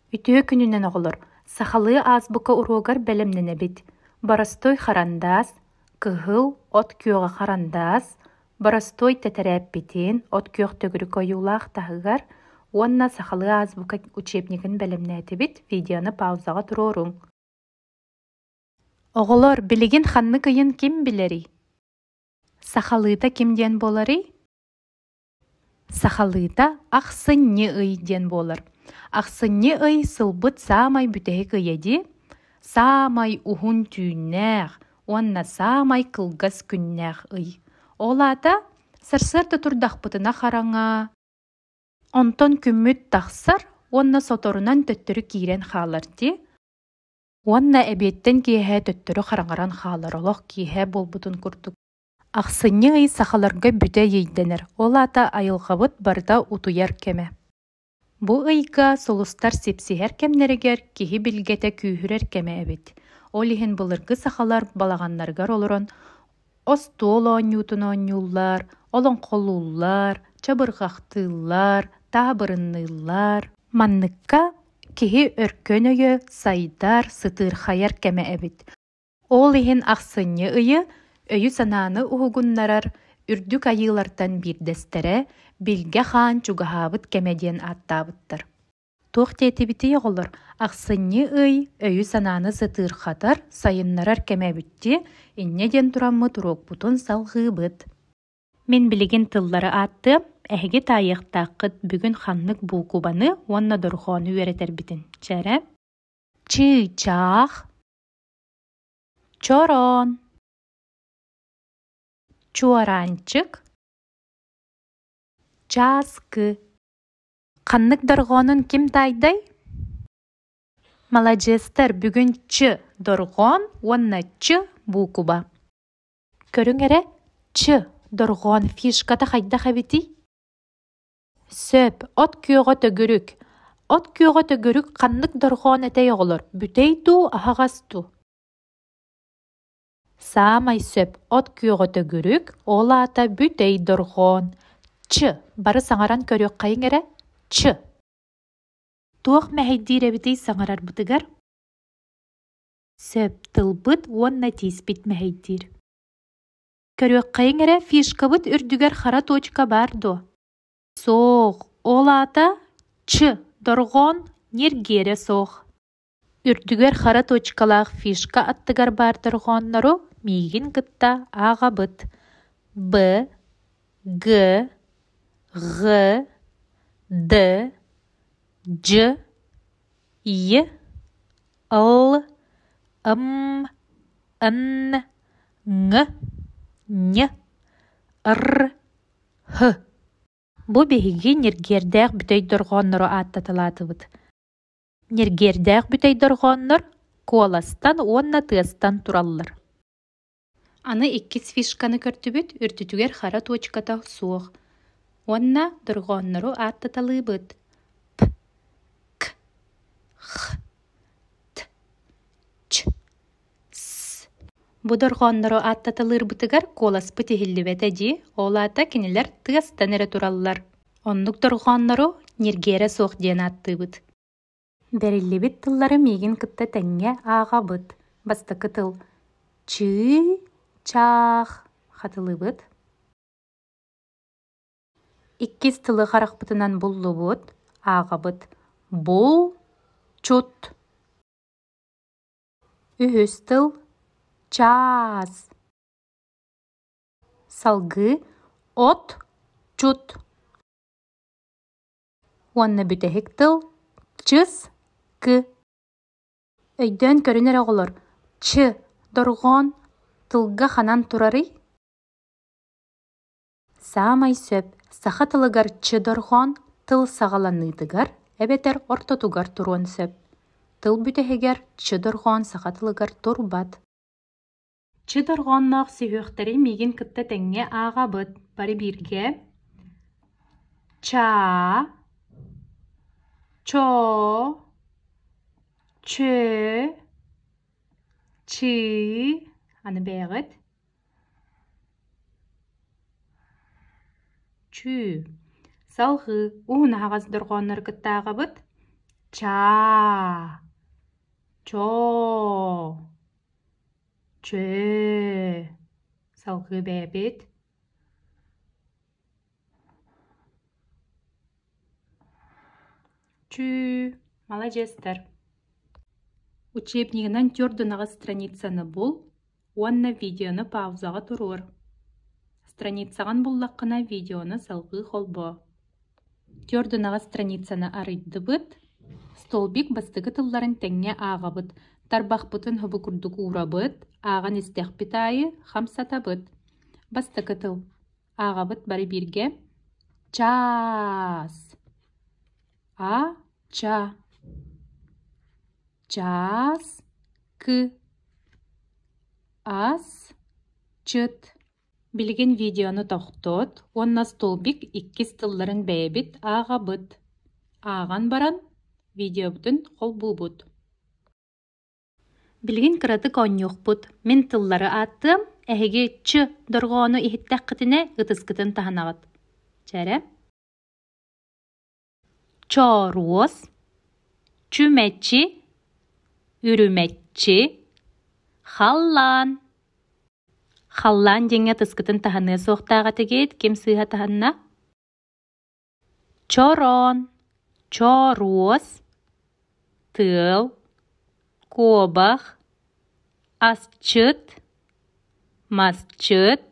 Үтүө күнүнэн оҕолор! Сахалыы азбука уруогар бэлэмнэнэбит. Боростуой харандаас, кыһыл, от күөҕэ харандаас, боростуой тэтэрээппитин от күөх төгүрүк ойуулаах таһыгар уонна сахалыы азбука учебнигын бэлэмнээтибит. Видеону паузаҕа туруоруҥ. Оҕолор, билигин ханнык ыйын ким билэрий? Сахалыыта ким диэн буоларый? Сахалыыта ахсынньы ый диэн буолар. Ахсынньы ый сылбыт саамай бүтэһик ыйа дии. Саамай уһун түүннээх уонна саамай кылгас күннээх ый. Ол аата сарсыарда турдахпытына хараҥа, онтон күммүт тахсар уонна соторунан төттөрү киирэн хаалар дии. Уонна эбиэттэн киэһэ төттөрү хараҥаран хаалар, олох киэһэ буолбутун курдук. Ахсынньы ый сахаларга бүтэ ыйдэнэр, ол аата айылҕабыт барыта утуйар кэмэ. Бу ыйга сулустар сипсиһэр кэмнэригэр киһи билгэтэ күүһүрэр кэмэ эбит. Ол иһин былыргы сахалар балаҕаннарыгар олорон остуол оонньуутун оонньууллар, олоҥхолууллар, чабырҕахтыыллар, таабырынныыллар. Манныкка киһи өркөн өйө сайдар, сытыырхайар кэмэ эбит. Ол иһин ахсынньы ыйы өйү-санааны уһугуннарар үрдүк айыылартан биирдэстэрэ Билгэ Хаан чугаһаабыт кэмэ диэн ааттаабыттар. Туох диэтибитий оҕолор, ахсынньы ый өйү-санааны сытыырхатар, сайыннарар кэмэ эбит дии, инньэ диэн тураммыт уруокпутун салҕыыбыт. Мин билигин тыллары ааттыам, эһиги таайыахтааххыт бүгүн ханнык буукубаны уонна дорҕоону үөрэтэрбитин. Чэ эрэ. Чыычаах, Чороон, чуораанчык, чааскы. Ханнык дорҕоонун ким таайдай? Маладьыастар, бүгүн ч дорҕоон уонна ч буукуба. Көрүҥ эрэ, ч дорҕоон фишката хайдах эбитий? Сөп, от күөҕэ төгүрүк. От күөҕэ төгүрүк ханнык дорҕоон этэй оҕолор, бүтэй дуу, аһаҕас дуу? Саамай сөп, от күөҕэ төгүрүк, ол аата бүтэй дорҕоон. Ч, бары саҥаран көрүөххэйиҥ эрэ, ч. Туох мэһэйдиир эбитий саҥарарбытыгар? Сөп, тылбыт уонна тииспит мэһэйдиир. Көрүөххэйиҥ эрэ, фишкабыт үрдүгэр хара точка баар дуо? Суох, ол аата ч дорҕоон ньиргиэрэ суох. Үрдүгэр хара точкалаах фишка аттыгар баар дорҕооннору миигин кытта ааҕабыт: Б, Г, Ҕ, Д, Дж, Й, Л, М, Н, Ҥ, Нь, Р, Һ. Бу биһиги ньиргиэрдээх бүтэй дорҕооннору ааттаталаатыбыт. Ньиргиэрдээх бүтэй дорҕооннор куоластан уонна тыастан тураллар. Аны иккис фишканы көрдүбүт, үрдүтүгэр хара туочуката суох. Уонна дорҕооннору ааттаталыыбыт: П, К, Х, Т, Ч, С. Бу дорҕооннору ааттаталыырбытыгар куоласпыт иһиллибэтэ дии, ол аата кинилэр тыастан эрэ тураллар. Оннук дорҕооннору ньиргиэрэ суох диэн ааттыыбыт. Бэриллибит тыллары миигин кытта тэҥҥэ ааҕабыт. Бастакы тыл чыы-чаах хатылыыбыт. Иккис тылы харахпытынан буллубут, ааҕабыт. Бул-чут. Үһүс тыл чаас. Салгыы от-чут. Уонна бүтэһик тыл чыс-кы. Өйдөөн көрүн эрэ оҕолор, ч дорҕоон тылга ханан турарый? Саамай сөп, саха тылыгар ч дорҕоон тыл саҕаланыытыгар эбэтэр ортотугар туруон сөп. Тыл бүтэһигэр ч дорҕоон саха тылыгар турбат. Ч дорҕоонноох сүһүөхтэри миигин кытта тэҥҥэ ааҕабыт, бары бииргэ: чаа, чоо, чөө, чыы, аны бэйэҕит Чүү. Салҕыы уһун аһаҕас дорҕооннору кытта ааҕабыт. Чаа, чоо, чөө. Салгыы бэйэбит. Чүү, маладьыастар. Учебнигынан төрдүн страницаны бул уонна видеону паузаҕа туруор. Страницаҕын буллаххына видеону салгыы холбоо. Төрдүн страницаны арыйдыбыт. Столбик бастакы тылларын тэҥҥэ ааҕабыт. Тарбахпытын хобу курдук уурабыт, ааҕан истэхпит аайы хамсатабыт. Бастакы тыл. Ааҕабыт бары бииргэ. Чаас. А-ча. Чаас. К. Ас. Чыт. Билигин видеону тохтот уонна столбик иккис тылларын бэйэбит ааҕабыт. Ааҕан баран видеобутун холбуубут. Билигин кыратык оонньуохпут. Мин тыллары ааттыам, эһиги ч дорҕоону иһиттэххитинэ ытыскытын таһынаҕыт. Чэрэ. Чооруос, чүмэчи, үрүмэччи, халлаан. Халлаан диэҥҥэ ытыскытын таһыныа суохтаах этигит, ким сыыһа таһынна? Чороон, чооруос, тыал, куобах, асчыт, масчыт,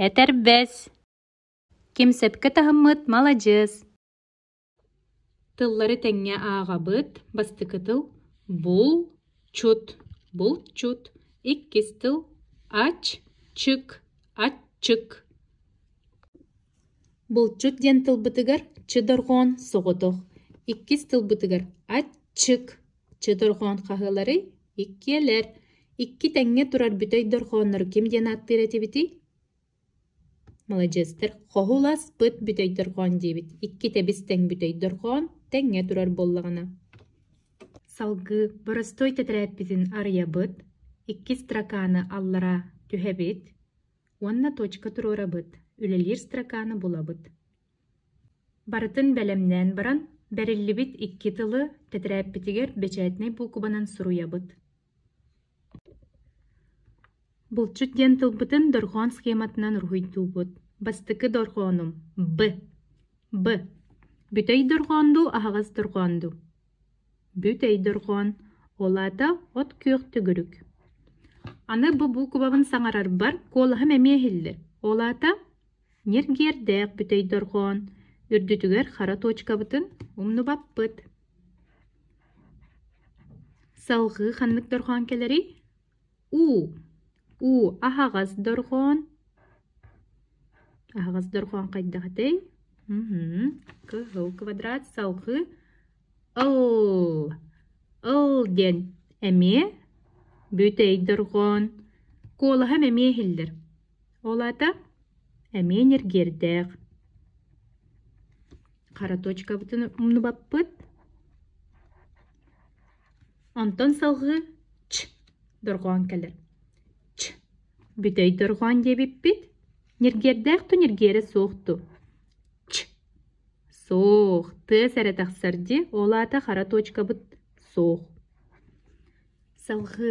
этэрбэс. Ким сөпкө таһыммыт маладьыас. Тыллары тэҥҥэ ааҕабыт. Бастакы тыл бул-чут, булчут. Иккис тыл ач-чык, аччык. Булчут диэн тылбытыгар чы дорҕоон соҕотох. Иккис тылбытыгар аччык, чы дорҕоон хаһыаларый? Иккиэлэр. Икки тэҥҥэ турар бүтэй дорҕооннору ким диэн ааттыыр этибитий? Маладьыастар, хоһуласпыт бүтэй дорҕоон диэбит. Икки тэбис тэҥ бүтэй дорҕоон тэҥҥэ турар буоллаҕына. Салгыы боростуой тэтэрээппитин арыйабыт, икки строканы аллара түһэбит уонна точка туруорабыт, үлэлиир строканы булабыт. Барытын бэлэмнээн баран, бэриллибит икки тылы тэтэрээппитигэр бэчээтинэй буукубанан суруйабыт. Булчут диэн тылбытын дорҕоон схематынан уруһуйдуубут. Бастакы дорҕоонум Б. Б. Бүтэй дорҕоон дуу, аһаҕас дорҕоон дуу? Бүтэй дорҕоон. Ол аата от күөх төгүрүк. Аны бу буукубабын саҥарарбар куолаһым эмиэ иһиллэр. Ол аата ньиргиэрдээх бүтэй дорҕоон. Үрдүтүгэр хара точкабытын умнубаппыт. Салҕыы ханнык дорҕоон кэлэрий? У. У аһаҕас дорҕоон. Аһаҕас дорҕоон хайдах этэй? Кыһыл квадрат салҕыы ыл. Ыл диэн эмиэ бүтэй дорҕоон. Куолаһым эмиэ иһиллэр. Ол аата эмиэ ньиргиэрдээх. Хара точкабытын умнубаппыт. Онтон салҕыы ч дорҕоон кэлэр. Ч бүтэй дорҕоон диэбиппит. Ньиргиэрдээх ту ньиргиэрэ суох ту. Ч суох, тыас эрэ тахсар дии, ол аата хара точкабыт суох. Салҕыы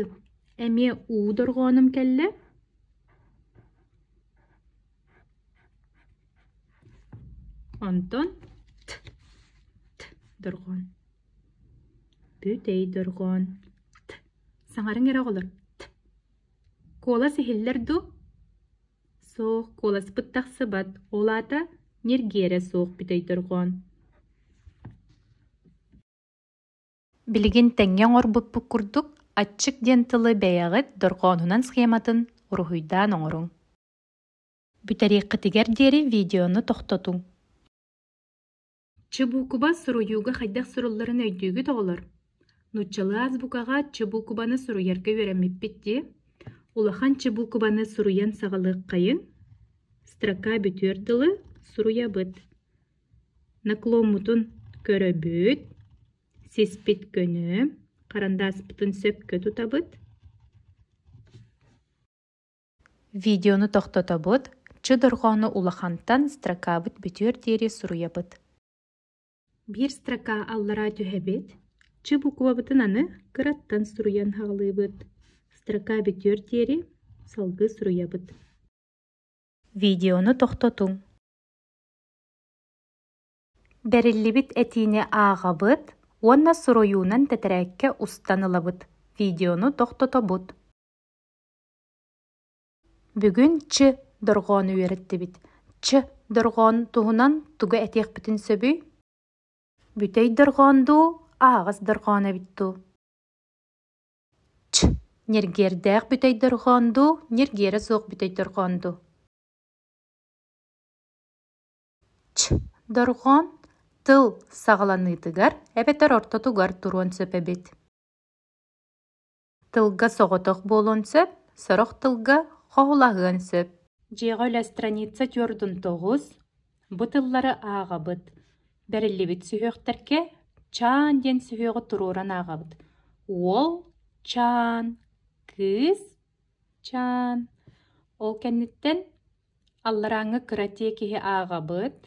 эмиэ уу дорҕоонум кэллэ. Онтон т т дорҕоон. Бүтэй дорҕоон. Т. Саҥарыҥ эрэ оҕолор. Т. Куолас иһиллэр дуу? Суох, куоласпыт тахсыбат. Ол аата ньиргиэрэ суох бүтэй дорҕоон. Билигин тэҥҥэ оҥорбуппут курдук, аччык диэн тылы бэйэҕит дорҕоонунан схематын уруһуйдаан оҥоруҥ. Бүтэриэххитигэр диэри видеону тохтотуҥ. Ч буукуба суруйууга хайдах сурулларын өйдүүгүт оҕолор? Нууччалыы азбукаҕа Ч буукубаны суруйарга үөрэммиппит дии. Улахан Ч буукубаны суруйан саҕалыаххайыҥ. Строка бүтүөр дылы суруйабыт. Накломмутун көрөбүт, сиспит көнө, харандааспытын сөпкө тутабыт. Видеону тохтотобут, Ч дорҕоону улахантан строкабыт бүтүөр диэри суруйабыт. Биир строка аллараа түһэбит. Ч буквабытын аны кыраттан суруйан аҕалыыбыт. Строка бүтүөр диэри салгыы суруйабыт. Видеону тохтотуҥ. Бэриллибит этиини ааҕабыт уонна суруйуунан тэтэрээккэ устан ылабыт. Видеону тохтотобут. Бүгүн Ч дорҕоону үөрэттибит. Ч дорҕоон туһунан тугу этиэхпитин сөбүй? Бүтэй дорҕоон дуу, аһаҕас дорҕоон эбит дуу? Ч ньиргиэрдээх бүтэй дорҕоон дуу, ньиргиэрэ суох бүтэй дорҕоон дуу? Ч дорҕоон тыл саҕаланыытыгар эбэтэр ортотугар туруон сөп эбит. Тылга соҕотох буолуон сөп, сорох тылга хоһулаһыан сөп. Дьиэҕэ үлэ страница түөртүн тоҕус. Бу тыллары ааҕабыт. Бэриллибит сүһүөхтэргэ чаан диэн сүһүөҕү туруоран ааҕабыт. Уол чаан, кыыс чаан. Ол кэнниттэн алларааҥҥы кыра тиэкиһи ааҕабыт.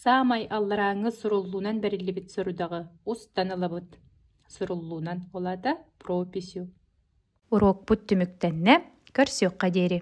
Саамай алларааҥҥы суруллуунан бэриллибит сорудаҕы устан ылабыт. Суруллуунан, ол аата прописью. Уруокпут түмүктэннэ, көрсүөххэ диэри.